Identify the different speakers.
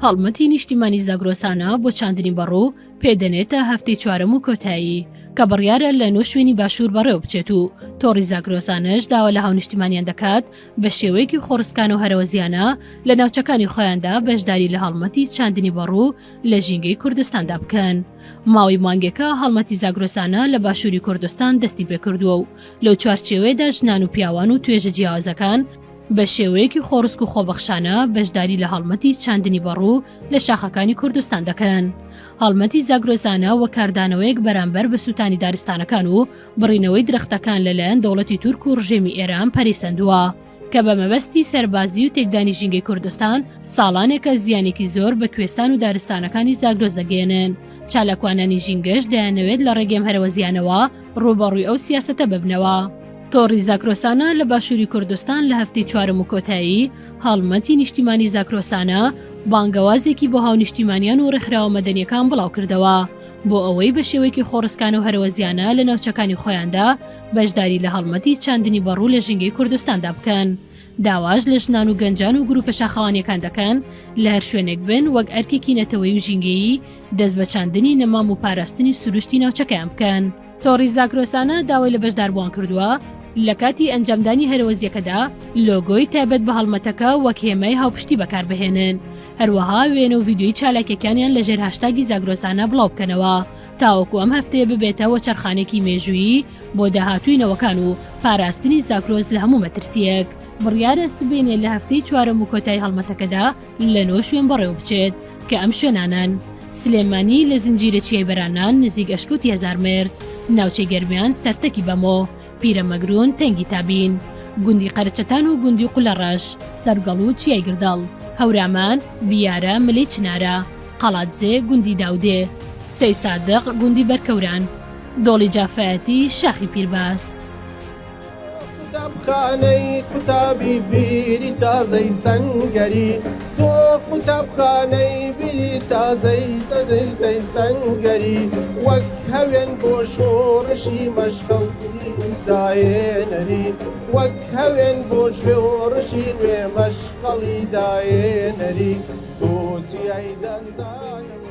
Speaker 1: هەڵمەتی نیشتیمانی زاگرۆسانە بۆ چاندنی بەڕوو پێدەنێتە هەفتەی چوارەم و کۆتایی کە بڕیارە لە نۆ شوێنی باشوور بەڕێوە بچێت و تۆڕی زاگرۆسانەش داوا لە هاونیشتیمانیان دەکات بە شێوەیەکی خۆڕسکانە و هەرەوەزیانە لە ناوچەکانی خۆیاندا بەشداری لە هەڵمەتی چاندنی بەڕوو لە ژینگەی کوردستاندا بکەن. ماوەی مانگێکە هەڵمەتی زاگرۆسانە لە باشووری کوردستان دەستی پێکردووە و لەو چوارچێوەیەدا ژنان و پیاوان و توێژە جیاوازەکان بە شێوەیەکی خۆڕسک و خۆبەخشانە بەشداری لە هەڵمەتی چاندنی بەڕوو لە شاخەکانی کوردستان دەکەن. هەڵمەتی زاگرۆسانە وەک کاردانەوەیەک بەرامبەر بە سووتانی دارستانەکان و بڕینەوەی درەختەکان لەلایەن دەوڵەتی تورک و ڕژێمی ئێران پەرەی سەندووە. کە بە مەبەستی سەربازی و تێکدانی ژینگەی کوردستان ساڵانێکە زیانێکی زۆر بە کوێستان و دارستانەکانی زاگرۆس دەگەیەنن، چالاکوانانی ژینگەش دەیانەوێت لە ڕێگەی ئەم هەرەوەزیانەوە ڕووبەڕووی ئەو سیاسەتە ببنەوە. تۆڕی زاکرۆسانە لە باشووری کوردستان لە هەفتەی چوارەم و کۆتایی هەڵمەتی نیشتیمانی زاکرۆسانە بانگەوازێکی بۆ هاونیشتیمانیان و ڕێکخراوە مەدەنیەکان بڵاوکردەوە بۆ ئەوەی بە شێوەیەکی خۆڕسکانە و هەرەوەزیانە لە ناوچەکانی خۆیاندا بەشداری لە هەڵمەتی چاندنی بەڕوو لە ژینگەی کوردستاندا بکەن. داواش لە ژنان و گەنجان و گروپە شاخەوانیەکان دەکەن لە هەر شوێنێک بن وەک ئەرکێکی نەتەوەیی و ژینگەیی دەست بە چاندنی نەمام و پاراستنی سروشتی ناوچەکەیان بکەن. تۆڕی زاگرۆسانە داوای لە بەشداربووان کردووە لە کاتی ئەنجامدانی هەرەوەزییەکەدا لۆگۆی تایبەت بە هەڵمەتەکە وەک هێمای هاوپشتی بەکاربهێنن، هەروەها وێنە و ڤیدیۆی چالاکییەکانیان لەژێر هاشتاگی زاگرۆسانە بڵاوبکەنەوە تاوەکو ئەم هەفتەیە ببێتە وەچەرخانێکی مێژوویی بۆ داهاتووی نەوەکان و پاراستنی زاگرۆس لە هەموو مەترسییەک. بڕیارە سبەینێ لە هەفتەی چوارەم و کۆتایی هەڵمەتەکەدا لە نۆ شوێن بەڕێوەبچێت کە ئەم شوێنانەن، سلێمانی لە زنجیرە چیای بەرانان نزیک ئەشکەوتی هەزارمێرد، ناوچەی گەرمیان سەرتەکی بەمۆ، پیرەمەگرون تەنگی تابین، گوندی قەرەچەتان و گوندی قولەڕەش، سەرگەڵ و چیای گردەڵ، هەورامان، بیارە، ملەی چنارە، قەڵادزێ، گوندی داودێ، سەیسادق، گوندی بەرکەوران، دۆڵی جافایەتی، شاخی پیرباز.
Speaker 2: قوتابخانەی قوتابی بیری تازەی سەنگەری تۆ قوتابخانەی بیری تازەی تەزەی سەنگەری وەک هەوێن بۆ شۆڕشی مەشخەڵی دایێنەری وەک هەوێن بۆ شۆڕشی نوێ مەشخەڵی دایێنەری تۆ چیای دەنگدانم.